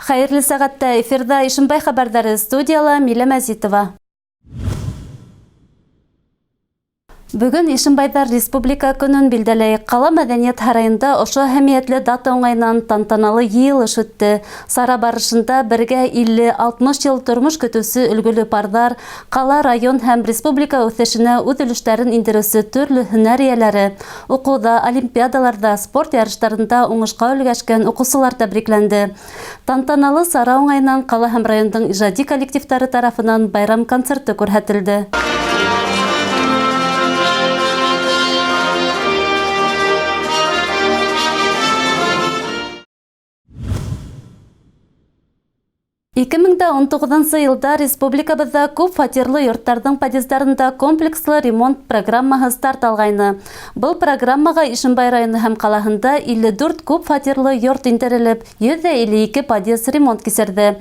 Хәйерле сәғәттә, эфирҙа Ишембай хәбәрҙәре, студияла Милә Мәзитова. Бөгөн Ишембайҙар Республика көнөн билдәләй. Ҡала мәҙәниәт һарайында ошо әһәмиәтле дата уңайынан тантаналы йыйылыш үтте. Сара барышында бергә 50-60 йыл тормош көтөүсе өлгөлө парҙар, ҡала, район һәм республика үҫешенә үҙ өлөштәрен индереүсе төрлө һөнәр эйәләре, уҡыуҙа, олимпиадаларҙа, спорт ярыштарында уңышҡа өлгәшкән уҡыусылар тәбрикләнде. Тантаналы сара уңайынан ҡала һәм райондың ижади коллективтары тарафынан байрам концерты күрһәтелде. 2019 йылда республикабыҙҙа күп фатирлы йорттарҙың подъездарында комплекслы ремонт программаһы старт алғайны. Был программаға Ишембай районы һәм ҡалаһында 54 күп фатирлы йорт индерелеп, 152 подъезд ремонт кисерҙе.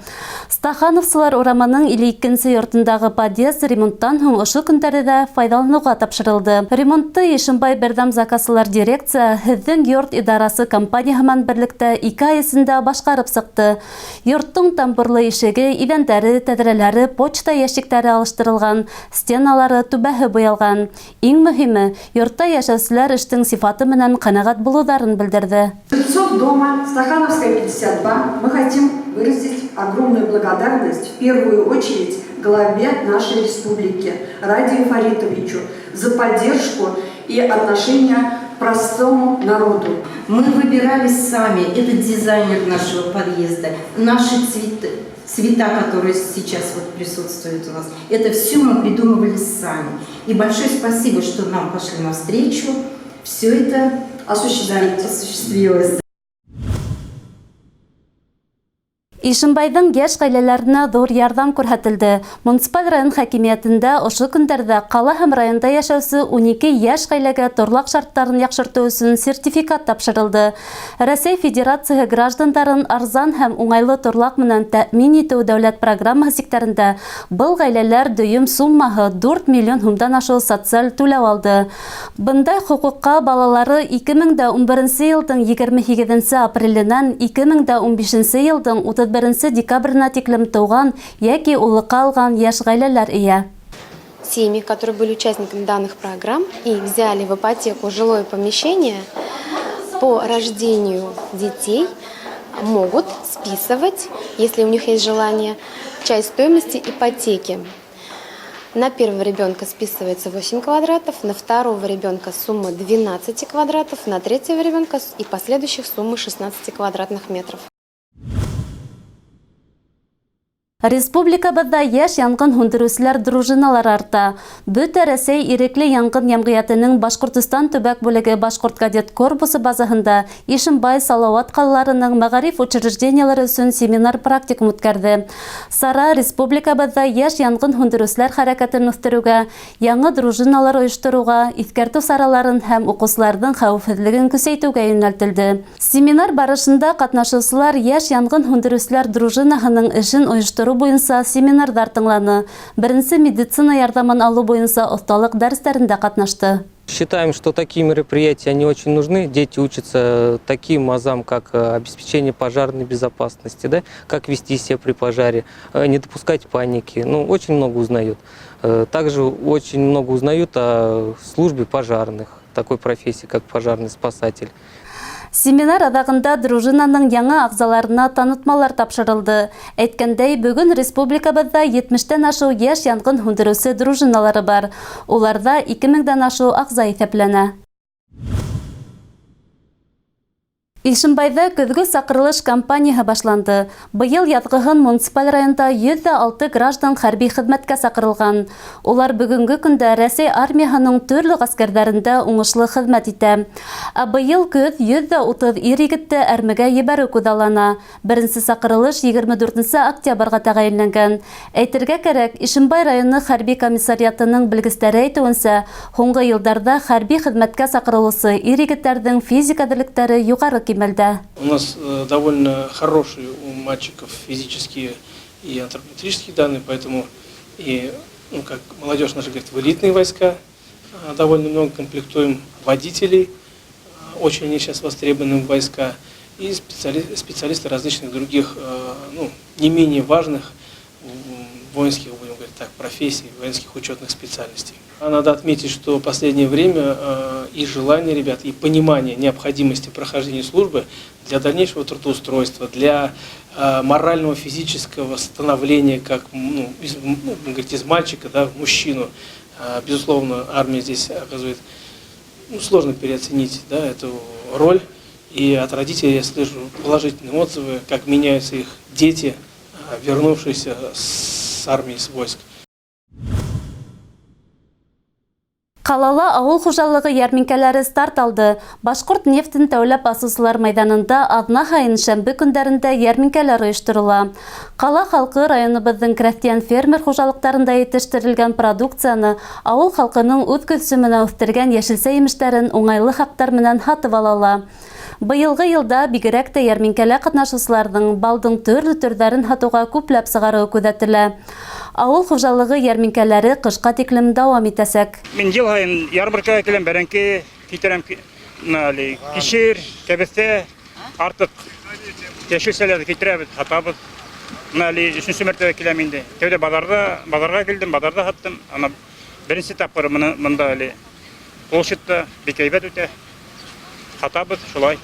Стахановсылар урамының 52 йортондағы подъезд ремонттан һуң ошо көндәрҙә файҙаланыуға тапшырылды. Ремонтты Ишембай берҙәм заказсылар дирекция Һеҙҙең йорт идарасы компанияһы менән берлектә 2 ай эсендә башҡарып сыҡты. Йорттоң тамбурлы ишеге, иҙәндәре, тәҙрәләре, почта ящиктары алыштырылған, стеналары, түбәһе буялған. Иң мөһиме, йортта йәшәүселәр эштең сифаты менән ҡәнәғәт булыуҙарын белдерҙе. Жильцов дома Стахановская, 52, мы хотим выразить огромную благодарность в первую очередь главе нашей республики Радию Фаритовичу за поддержку и отношение к простому народу. Мы выбирали сами, это дизайнер нашего подъезда, наши цветы, цвета, которые сейчас вот присутствуют у нас. Это все мы придумывали сами. И большое спасибо, что нам пошли навстречу. Все это осуществить. Осуществилось. Ишембайҙың йәш ғаиләләренә ҙур ярҙам күрһәтелде. Муниципаль район хакимиәтендә ошо көндәрҙә ҡала һәм районда йәшәүсе 12 йәш ғаиләгә торлаҡ шарттарын яҡшыртыу өсөн сертификат тапшырылды. Рәсәй Федерацияһы граждандарын арзан һәм уңайлы торлаҡ менән тәьмин итеү дәүләт программаһы сиктәрендә был ғаиләләр дөйөм суммаһы 4 миллион һумдан ашыу социаль түләү алды. Бындай хоҡуҡҡа балалары 2011 йылдың 28 апреленән 2015 йылдың 31 декабренә тиклем тыуған йәки уллыҡҡа алған йәш ғаиләләр эйә. Семьи, которые были участниками данных программ и взяли в ипотеку жилое помещение, по рождению детей могут списывать, если у них есть желание, часть стоимости ипотеки. На первого ребенка списывается 8 квадратов, на второго ребенка сумма 12 квадратов, на третьего ребенка и последующих суммы 16 квадратных метров. Республикабыҙҙа йәш янғын һүндереүселәр дружиналары арта. Бөтә Рәсәй ирекле янғын йәмғиәтенең Башҡортостан төбәк бүлеге Башҡорт кадет корпусы базаһында Ишембай, Салауат ҡалаларының мәғариф учреждениелары өсөн семинар практикум үткәрҙе. Сара республикабыҙҙа йәш янғын һүндереүселәр хәрәкәтен үҫтереүгә, яңы дружиналар ойоштороуға, иҫкәртеү сараларын һәм уҡыусыларҙың хәүефһеҙлеген көсәйтеүгә йүнәлтелде. Семинар барышында ҡатнашыусылар йәш янғын һүндереүселәр дружинаһының эшен ойоштороу буйынса семинарҙар тыңланы. Беренсе медицина ярҙамын алыу буйынса оҫталыҡ дәрестәрендә ҡатнашты. Считаем, что такие мероприятия, они очень нужны. Дети учатся таким азам, как обеспечение пожарной безопасности, да, как вести себя при пожаре, не допускать паники. Ну, очень много узнают. Также очень много узнают о службе пожарных, такой профессии, как пожарный спасатель. Семинар аҙағында дружинаның яңы ағзаларына танытмалар тапшырылды. Әйткәндәй, бөгөн республикабыҙҙа 70-тән ашыу йәш янғын һүндереүсе дружиналары бар. Уларҙа 2000-дән ашыу ағза иҫәпләнә. Ишембайҙа көҙгө саҡырылыш кампанияһы башланды. Быйыл яҙғыһын муниципаль районда 106 граждан хәрби хеҙмәткә саҡырылған. Улар бөгөнгө көндә Рәсәй армияһының төрлө ғәскәрҙәрендә уңышлы хеҙмәт итә. Ә быйыл көҙ 130 ир-егетте әрмегә ебәреү күҙаллана. Беренсе саҡырылыш 24 октябрға тәғәйенләнгән. Әйтергә кәрәк, Ишембай районы хәрби комиссариатының белгестәре әйтеүенсә, һуңғы йылдарҙа хәрби хеҙмәткә саҡырылыусы ир-егеттәрҙең физик әҙерлектәре юғары кимәлдә. У нас довольно хорошие у мальчиков физические и антропометрические данные, поэтому и, ну, как молодежь наша говорит, в элитные войска довольно много комплектуем водителей, очень они сейчас востребованы в войска, и специалисты различных других ну, не менее важных воинских, будем говорить так, профессий, воинских учетных специальностей. А надо отметить, что в последнее время и желание ребят, и понимание необходимости прохождения службы для дальнейшего трудоустройства, для морального, физического становления, как, ну, из, ну, будем говорить, из мальчика, да, в мужчину. Безусловно, армия здесь оказывает, ну, сложно переоценить, да, эту роль. И от родителей я слышу положительные отзывы, как меняются их дети, вернувшиеся с армии, с войск. Ҡалала ауыл хужалығы йәрминкәләре старт алды. Башҡорт нефтен тәүләп асыусылар майҙанында аҙна һайын шәмбе көндәрендә йәрминкәләр ойошторола. Ҡала халҡы районыбыҙҙың крәҫтиән фермер хужалыҡтарында етештерелгән продукцияны, ауыл халҡының үҙ көсө менән үҫтергән йәшелсә емештәрен уңайлы хаҡтар менән һатып ала ала. Быйылғы йылда бигерәк тә йәрминкәлә ҡатнашыусыларҙың балдың төрлө төрҙәрен һатыуға күпләп сығарыуы күҙәтелә. Ауыл хужалығы йәрминкәләре ҡышҡа тиклем дауам итәсәк. Мин йыл һайын ярмаркаға киләм, бәрәңге китерәм, кишер, кәбеҫтә, артыҡ йәшелсәләрҙе китерәбеҙ, һатабыҙ. Бына әле өсөнсө мәртәбә киләм инде. Тәүҙә баҙарға килдем, баҙарҙа һаттым. Ана беренсе тапҡыр бында әле площадьта бик һәйбәт үтә. Һатабыҙ шулай.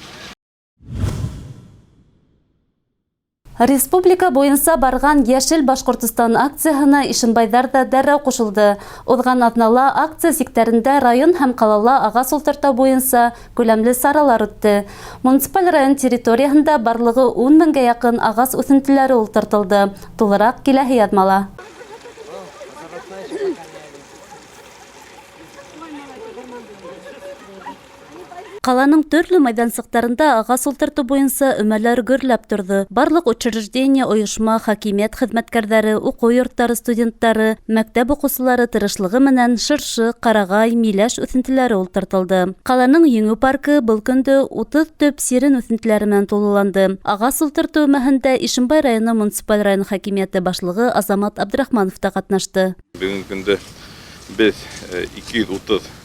Республика буйынса барған Йәшел Башҡортостан акцияһына ишембайҙар ҙа дәррәү ҡушылды. Уҙған аҙнала акция сиктәрендә район һәм ҡалала ағас ултыртыу буйынса күләмле саралар үтте. Муниципаль район территорияһында барлығы 10 меңгә яҡын ағас үҫентеләре ултыртылды. Тулыраҡ киләһе яҙмала. Ҡаланың төрлө майҙансыҡтарында ағас ултыртыу буйынса өмәләр гөрләп торҙо. Барлыҡ учреждение, ойошма, хакимиәт хеҙмәткәрҙәре, уҡыу йорттары студенттары, мәктәп уҡыусылары тырышлығы менән шыршы, ҡарағай, миләш үҫентеләре ултыртылды. Ҡаланың Еңеү паркы был көндө 30 төп сирен үҫентеләре менән тулыланды. Ағас ултыртыу өмәһендә Ишембай районы муниципаль район хакимиәте башлығы Азамат Абдрахманов та ҡатнашты. Бөгөнгө көндә беҙ 230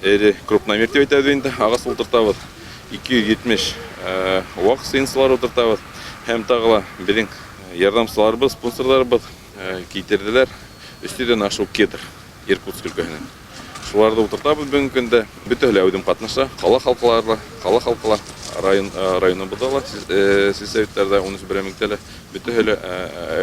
эре крупномер тип әйтәбеҙ инде, ағас ултыртабыҙ, 270 ваҡ сыйынсылар ултыртабыҙ һәм тағы ла беҙҙең ярҙамсыларыбыҙ, спонсорҙарыбыҙ килтерҙеләр өстән ашыу кедр Иркутск өлкәһенән. Шуларҙы ултыртабыҙ бөгөнгө көндә. Бөтәһе лә әүҙем ҡатнаша, ҡала халҡылары, ҡала халҡы ла, районыбыҙҙа ла, сельсоветтарҙа, 13 берәмлектә лә бөтәһе лә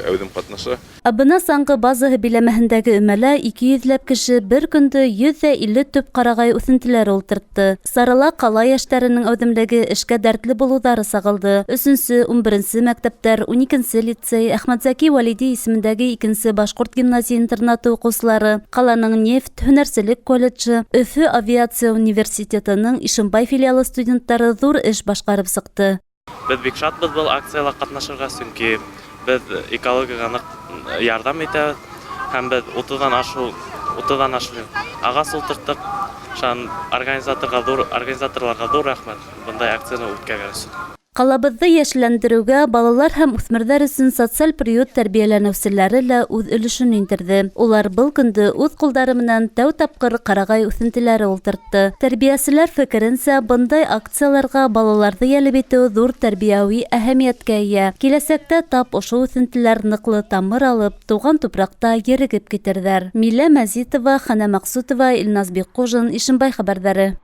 әүҙем ҡатнаша. Ә бына саңғы базаһы биләмәһендәге өмәлә 200 ләп кеше бер көндө 150 төп ҡарағай үҫентеләре ултыртты. Сарала ҡала йәштәренең әүҙемлеге, эшкә дәртле булыуҙары сағылды. 3-нсе, 11-нсе мәктәптәр, 12-нсе лицей, Әхмәтзәки Вәлиди исемендәге 2-нсе башҡорт гимназия интернаты уҡыусылары, ҡаланың нефть һөнәрселек колледжы, Өфө авиация университетының Ишембай филиалы студенттары ҙур эш башҡарып сыҡты. Беҙ бик шатбыҙ был акцияла ҡатнашырға, сөнки беҙ экологияға ныҡ ярҙам итәбеҙ һәм беҙ утыҙҙан ашыу ағас ултырттыҡ. Шунан организаторларға ҙур рәхмәт бындай акцияны үткәргән өсөн. Ҡалабыҙҙы йәшелләндереүгә балалар һәм үҫмерҙәр өсөн социаль приют тәрбиәләнеүселәре лә үҙ өлөшөн индерҙе. Улар был көндө үҙ ҡулдары менән тәү тапҡыр ҡарағай үҫентеләре ултыртты. Тәрбиәселәр фекеренсә, бындай акцияларға балаларҙы йәлеп итеү ҙур тәрбиәүи әһәмиәткә эйә. Киләсәктә тап ошо үҫентеләр ныҡлы тамыр алып, тыуған тупраҡта ерегеп китерҙәр. Милә Мәзитова, Хана Маҡсутова, Илназ Бикҡужин, Ишембай хәбәрҙәре.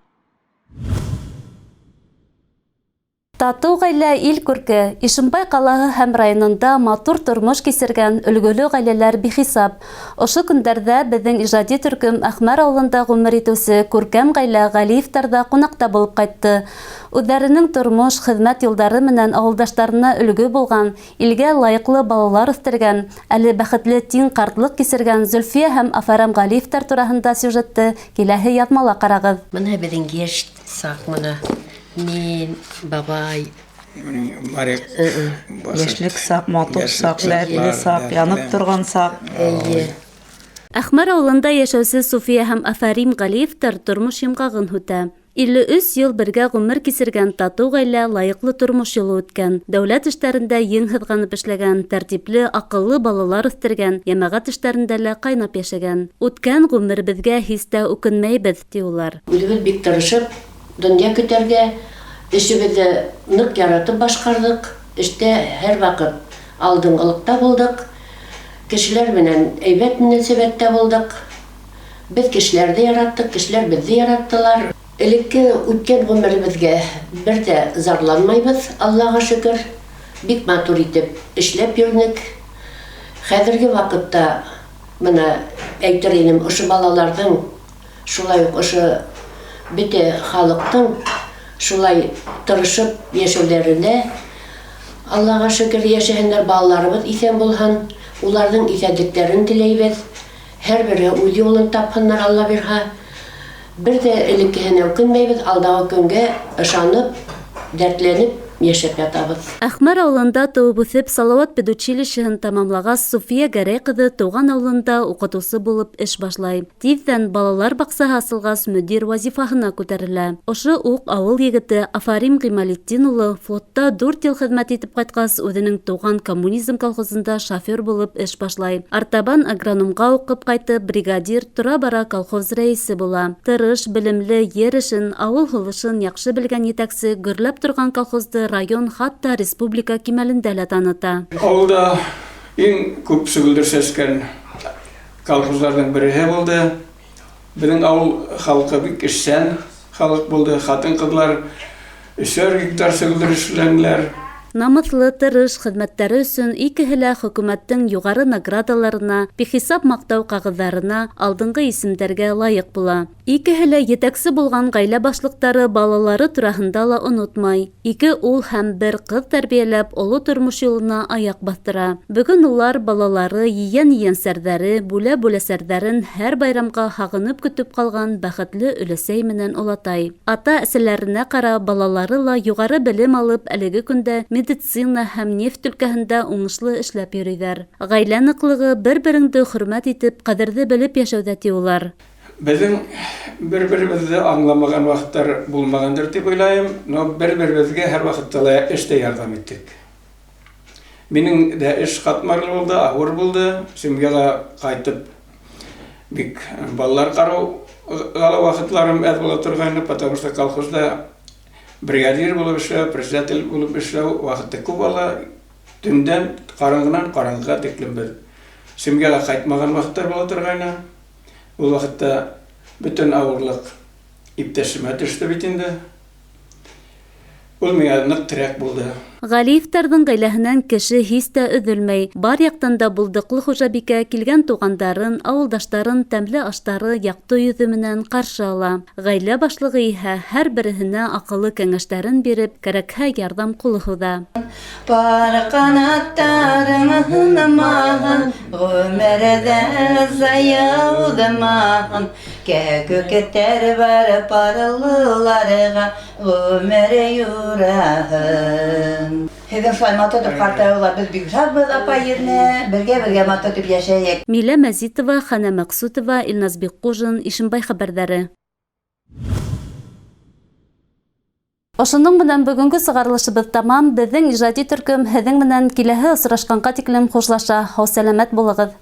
Татыу ғаилә ил күрке. Ишембай ҡалаһы һәм районында матур тормош кисергән өлгөлө ғаиләләр бихисап. Ошо көндәрҙә беҙҙең ижади төркөм Әхмәр ауылында ғүмер итеүсе күркәм ғаилә Ғәлиевтарҙа ҡунаҡта булып ҡайтты. Үҙҙәренең тормош, хеҙмәт юлдары менән ауылдаштарына өлгө булған, илгә лайыҡлы балалар үҫтергән, әле бәхетле тиң ҡартлыҡ кисергән Зөлфиә һәм Афәрәм Ғәлиевтар тураһында сюжетты киләһе яҙмала ҡарағыҙ. Бына беҙҙең йәш саҡ, бына мин, бабай. Йәшлек саҡ, матур саҡ, дәртле саҡ, янып торған саҡ. Эйе. Әхмәр ауылында йәшәүсе Суфия һәм Афәрим Ғәлиевтар тормош йомғағын һүтә. 53 йыл бергә ғүмер кисергән татыу ғаилә лайыҡлы тормош юлы үткән. Дәүләт эштәрендә ең һыҙғанып эшләгән, тәртипле, аҡыллы балалар үҫтергән, йәмәғәт эштәрендә лә ҡайнап йәшәгән. Үткән ғүмеребеҙгә һис тә үкенмәйбеҙ, ти улар. Үҙебеҙ бик тырышып, донъя көтәргә, эшебеҙҙе ныҡ яратып башҡарҙыҡ. Эштә һәрваҡыт алдынғылыҡта булдыҡ. Кешеләр менән әйбәт мөнәсәбәттә булдыҡ. Беҙ кешеләрҙе яраттыҡ, кешеләр беҙҙе яраттылар. Элекке үткән ғүмеребеҙгә бер ҙә зарланмайбыҙ, Аллаға шөкөр. Бик матур итеп эшләп йөрөнөк. Хәҙерге ваҡытта бына әйтер инем, ошо балаларҙың, шулай уҡ ошо бөтә халыҡтың шулай тырышып йәшәүҙәренә Аллаға шөкөр, йәшәһеннәр, балаларыбыҙ иҫән булһын, уларҙың иҫәнлектәрен теләйбеҙ. Һәр береһе үҙ юлын тапһыннар, Алла бирһә. Бер ҙә элеккеһенә үкенмәйбеҙ, алдағы көнгә ышанып, дәртләнеп йәшәп ятабыҙ. Әхмәр ауылында тыуып үҫеп, Салауат педучилищеһын тамамлағас, Суфия Гәрәй ҡыҙы тыуған ауылында уҡытыусы булып эш башлай. Тиҙҙән балалар баҡсаһы асылғас, мөдир вазифаһына күтәрелә. Ошо уҡ ауыл егете Афарим Ғималетдин улы флотта 4 йыл хеҙмәт итеп ҡайтҡас, үҙенең тыуған Коммунизм колхозында шофер булып эш башлай. Артабан агрономға уҡып ҡайтып, бригадир, тора-бара колхоз рәйесе була. Тырыш, белемле, ер эшен, ауыл һулышын яҡшы белгән етәксе гөрләп торған колхозды район, хатта республика кимәлендә лә таныта. Ауылда иң күп сөгөлдөр сәскән колхозларҙың береһе булды. Беҙҙең ауыл халҡы бик эшсән халыҡ булды. Ҡатын-ҡыҙлар 3 гектар сөгөлдөр эшләнеләр. Намыҫлы, тырыш хеҙмәттәре өсөн икеһе лә хөкүмәттең юғары наградаларына, бихисап маҡтау ҡағыҙҙарына, алдынғы исемдәргә лайыҡ була. Икеһе лә етәксе булған ғаилә башлыҡтары балалары тураһында ла онотмай. 2 ул һәм 1 ҡыҙ тәрбиәләп, оло тормош юлына аяҡ баҫтыра. Бөгөн улар балалары, ейән-ейәнсәрҙәре, бүлә-бүләсәрҙәрен һәр байрамға һағынып көтөп ҡалған бәхетле өләсәй менән олатай. Ата-әсәләренә ҡарап, балалары ла юғары белем алып, әлеге көндә медицина һәм нефть өлкәһендә уңышлы эшләп йөрөйҙәр. Ғаилә ныҡлығы бер-береңде хөрмәт итеп, ҡәҙерҙе белеп йәшәүҙә, ти улар. Беҙҙең бер-беребеҙҙе аңламаған ваҡыттар булмағандыр тип уйлайым, но бер-беребеҙгә һәр ваҡытта ла эштә ярҙам иттек. Минең дә эш ҡатмарлы булды, ауыр булды. Семьяға ҡайтып бик балалар ҡарауға ла ваҡытларым әҙ була торғайны, потому что колхозда бригадир булып эшләү, председатель булып эшләү ваҡыты күп ала. Төндән ҡараңғынан ҡараңғыға тиклем беҙ семьяға ҡайтмаған ваҡыттар була торғайны. Ул ваҡытта бөтөн ауырлыҡ иптәшемә төштө бит инде. Ул миңә ныҡ терәк булды. Ғәлиевтәрҙең ғаиләһенән кеше һис тә өҙөлмәй. Бар яҡтан да булдыҡлы хужабикә килгән туғандарын, ауылдаштарын тәмле аштары, яҡты йөҙө менән ҡаршы ала. Ғаилә башлығы иһә һәр береһенә аҡыллы кәңәштәрен биреп, кәрәкһә ярҙам ҡулы һуҙа. Пар ҡанаттарың һынмаһын, ғүмерҙә зая уҙмаһын. Кәкүктәр бар парлыларға ғүмер юраһын. Һеҙҙең шулай матур итеп ҡартайыуҙа беҙ бик шатбыҙ, апай, еҙнә. Бергә-бергә матур итеп йәшәйек. Милә Мәзитова, Хана Мәҡсүтова, Илназ Бикҡужин, Ишембай хәбәрҙәре. Ошоноң менән бөгөнгө сығарылышыбыҙ тамам. Беҙҙең ижади төркөм һеҙҙең менән киләһе осрашҡанға тиклем хушлаша. Һау-сәләмәт булығыҙ.